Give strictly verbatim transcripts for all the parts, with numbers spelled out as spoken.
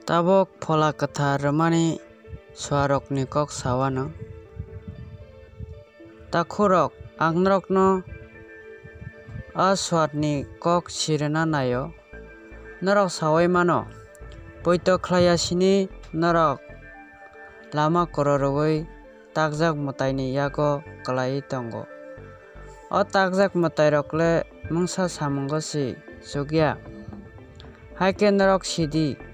Tabuk Phola Kwthar rwmani suarokni kok sa anw. Takhukrok, ang norokno a suatni kok si rwna nai-o. Norok saui mano, poito khlai ya sini norok lama kororwi takjak mwtaini yago kwlaiwi tongo. O takjak mwtairok le mungsa samungo se chukya. Hai khe norok sidi,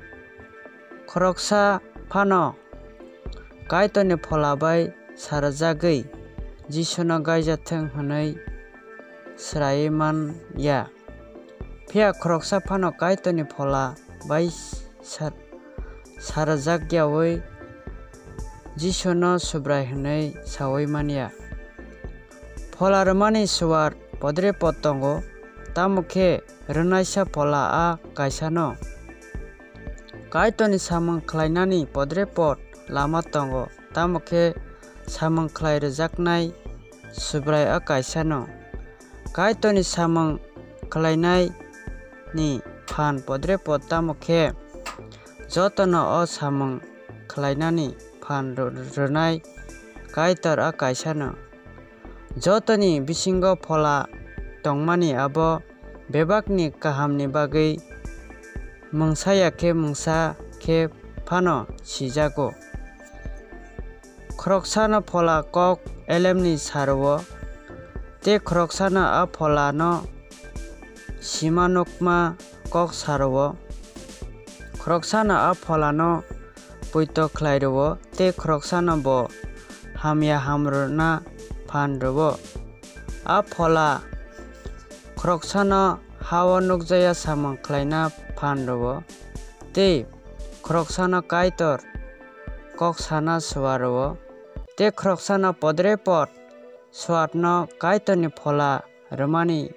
khoroksa phano Kaitorni Phola bai sa rwjagwi Jisuno gaija thung hwnwi swraiwi man ya. Phiya khoroksa phano Kaitorni Phola bai sa-, sa rwjak yaui Jisuno Subrai hwnwi saui man ya. Phola rwmani suar podrepot tongo, tamo khe rwnaisa phola a kaisano. Kaitorni samung khlainani podrepot lama tongo, tamo khe samung khlai rwjaknai Subrai a kaisano. Kaitorni samung khlainai ni phan podrepot tamo khe jotono o samung khlainani phan rw-, rwnai Kaitor a kaisano. Jotoni bisingo phola tongmani abo bebakni kahamni bagwi mungsa ya khe mungsa khe phano sijago. Khoroksano phola kok elemni sa rwo, tei khoroksano a pholano sima nukma kok sa rwo. Khoroksano a pholano poito khlai rwo, tei khoroksano bo hamya ham rwna phan rwo. A phola khoroksano ha-o nukjaya samung khlaina phan rwo, tei khoroksano Kaitor kok sana suar rwo, tei khoroksano podrepot suatno Kaitorni phola rwmani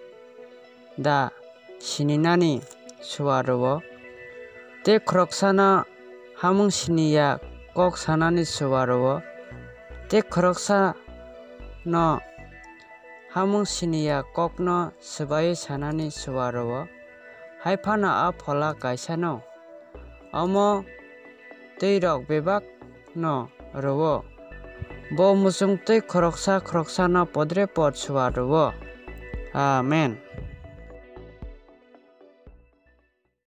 da sininani suar rwo, tei khoroksano hamung siniya kok sanani suar rwo, tei khoroksano hamung siniya kokno swbaiwi sanani suar rwo, hai phano a phola kaisano. Omo twi rok bebak no rwo. Bo muchung twi khoroksa khoroksano podrepot suar rwo. Amen.